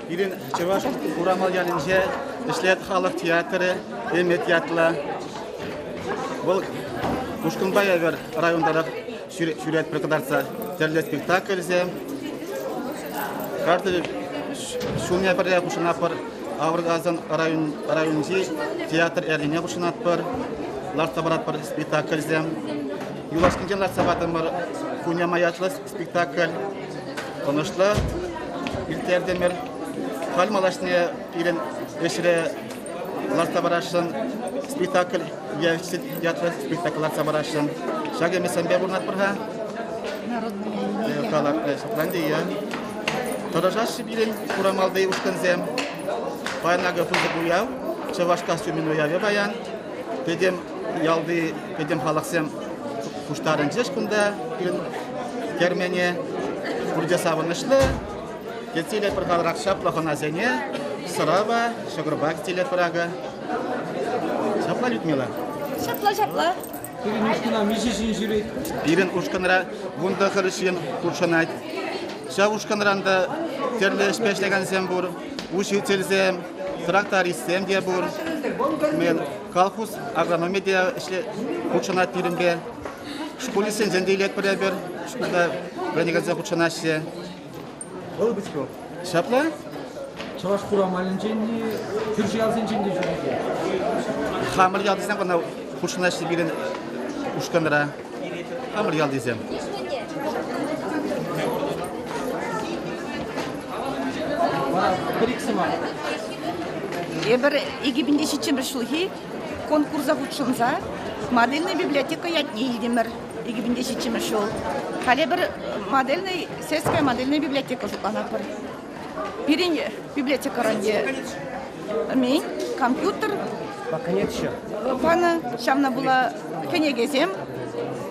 Пирӗн Чӑваш Хурамал ялӗнче ӗҫлет халӑх театрӗ Эмет ятлӑ. Вӑл ушкӑнпа эпир район тӑрӑх ҫӳретпӗр кӑтартса тӗрлӗ спектакльсем. Каждый ҫулне пӗрре хутшӑнатпӑр. Авӑркасӑн районӗнчи театр эрнине хутшӑнатпӑр. Лартса паратпӑр спектакльсем. Юлашкинчен лартса патӑмӑр Хуняма ятлӑ спектакль. Ӑнӑҫлӑ ирттертӗмӗр. Халь малашне пирӗн ӗҫре лартса парасшӑн спектакль ятлӑ спектакль лартса парасшӑн. Ҫак ӗмӗтсемпе пурӑнатпӑр-ха. Шотландия. Тӑрӑшаҫҫӗ пирӗн Хурамалти ушкӑнсем. Паян акӑ пысӑк уяв, чӑваш костюмӗн уявӗ паян. Пӗтӗм ялти пӗтӗм халӑхсем пуҫтарӑнчӗҫ кунта пирӗн кермене. Пурте савӑнӑҫлӑ. Кӗтсе илетпӗр халӑрах чаплӑ хӑнасене. Сӑрапа, ҫӑкӑрпа кӗтсе илетпӗр акӑ. Ҫапла, Людмила? Ҫапла, ҫапла. Пирӗн ушкӑна миҫе ҫын ҫӳрет? Пирӗн ушкӑнра 19 ҫын хутшӑнать. Ҫав ушкӑнран та тӗрлӗ ӗҫпе ӗҫлекенсем пур, учительсем, трактористсем те пур. Колхоз агрономӗ те хутшӑнать пирӗнпе. Шкулистсенчен те илетпӗр эпир. Шкулта вӗренекенсем хутшӑнаҫҫӗ. Вӑл Бычков. Ҫапла? Чӑваш Хурамалӗнчен те, кӳршӗ ялсенчен те ҫӳрет. Хамӑр ялтисем кӑна хутшӑнаҫҫӗ пирӗн ушкӑнра. Хамӑр ялтисем. Пӗр-ик сӑмах. Эпир 2007 ҫулхи конкурса хутшӑнса модельная библиотека ятне илтӗмӗр 2007 ҫул. Халӗ пӗр модельный, сельская модельная библиотека шутланатпӑр. Пирӗн библиотекӑра ӗнтӗ мен компьютер панӑ, ҫавна пула кӗнекесем,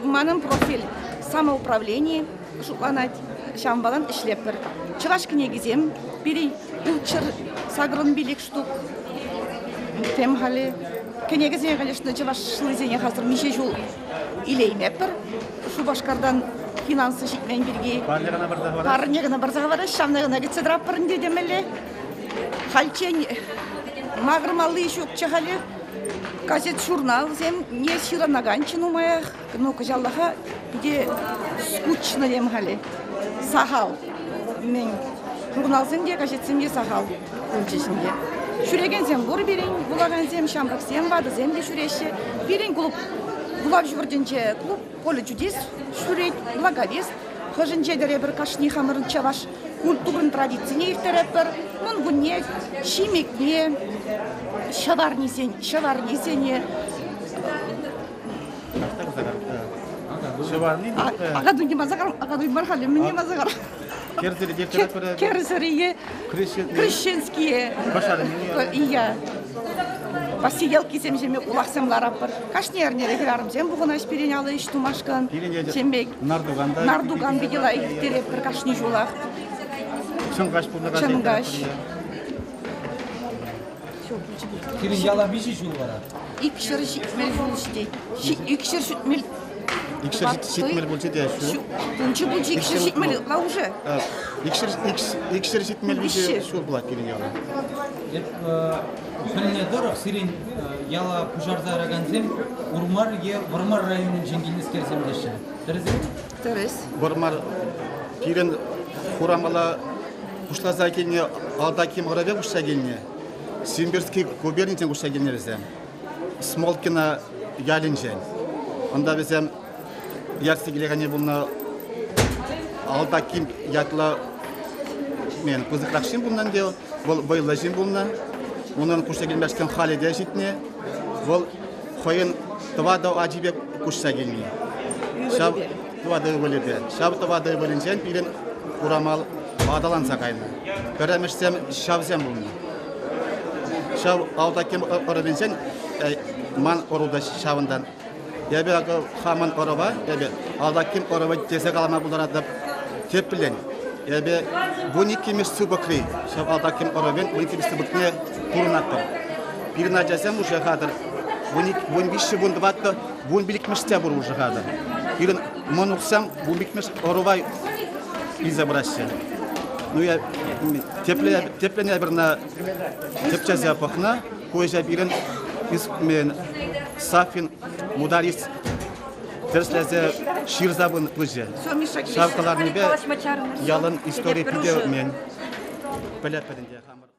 манӑн профиль самоуправлени шутланать, ҫавӑнпалан ӗҫлетпӗр. Чӑваш кӗнекисем пирӗн ултҫӗр сакӑрӑн пилӗк штук. Тем халӗ кӗнекесене, конечно, чӑвашлисене хасӑр миҫе ҫул илеймеппӗр. Шупашкартан финансы ҫитмен пирки. Парне кӑна парса хӑвараҫ. Парне кӑна парса хӑвараҫ, ҫавна кӑна кӗтсе тӑратпӑр ӗнтӗ темелле. Хальччен макӑрмалли ҫукчӗ халӗ. Газет-журналсем не ҫырӑнаканччӗ нумаях. Ну, кӑҫаллӑха питӗ скучно тем халӗ. Сахал. Мӗн, журналсем те, газетсем те сахал пулчӗҫ ӗнтӗ. Ҫӳрекенсем пур пирӗн, вулакансем, ҫамрӑксем, ватӑсем те ҫӳреҫҫӗ. Пирӗн клуб вулав ҫуртӗнче клуб Поле чудес ҫӳрет, Благовест хӑшӗнче-тӗр эпир кашни хамӑрӑн чӑваш культурин традицине ирттеретпӗр. Мӑнкунне, Ҫимӗкне, ҫӑварнисен, ҫӑварнисене Ҫӑварни Акатуй мазагар, акатуй мар халӗ, мӗне мазагар? Кӗрсӗрие, Крещенские, ия. Посиделкисем ҫеме улахсем ларатпӑр. Кашни эрнере хӗрарӑмсем пухӑнаҫ пирӗн алӑ ӗҫ тумашкӑн. Ҫем пек Нардуган та. Нардуган питӗ лайӑх ирттеретпӗр кашни ҫулах. Чӑнкаҫ пулнӑ Чӑнкаҫ. Сирӗн яла миҫе ҫул вара? 270 ҫул ҫитет. 270 270 пулчӗ те ҫул. Пулчӗ пулчӗ 270 ытла уже. 273 ҫул пулать пирӗн яла. Эп пӗлнӗ тӑрӑх сирӗн яла пуҫарса яракансем Урмар е Вӑрмар районӗнчен килнӗскерсем теҫҫӗ. Тӗрӗс-и? Тӗрӗс. Вӑрмар пирӗн Хурамала пуҫласа килнӗ Алтаким ӑрӑвӗ куҫса килнӗ. Симбирский губернинчен куҫса килнӗ вӗсем. Смолкино ялӗнчен. Унта вӗсем ертсе килекенни пулнӑ Алтаким ятлӑ мен пысӑкрах ҫын пулнӑ ӗнтӗ. Вӑл вӑйлӑ ҫын пулнӑ. Унӑн куҫса килмешкӗн халӗ те ҫитнӗ. Вӑл хӑйӗн тӑватӑ ачипе куҫса килнӗ. Ҫав тӑватӑ ывӑлӗпе. Ҫав тӑватӑ ывӑлӗнчен пирӗн Хурамал аталанса кайнӑ. Пӗрремӗшсем ҫавсем пулнӑ. Ҫав Алтаким ӑрӑвӗнчен ман ӑру та ҫавӑнтан. Эпӗ акӑ хамӑн ӑрӑва, эпӗ Алтаким ӑрӑвӗ тесе калама пултаратӑп тӗплӗн. Эпӗ 12-мӗш сыпӑкри ҫав Алтаким ӑрӑвӗн 12-мӗш сыпӑкне пурӑнатпӑр. Пирӗн ачасем уже хатӗр. 13, 14, 15-мӗш те пур уже хатӗр. Пирӗн мӑнуксем 15-мӗш ӑрӑва илсе пыраҫҫӗ. Ну, я тепле, тепле наверное, тӗпчесе пӑхнӑ. Ку ӗҫе пирӗн Сафин мударис тӗрӗслесе ҫырса пычӗ. Ҫав кӑларнипе ялӑн истори питӗ мен пӗлетпӗр ӗнтӗ хамӑр.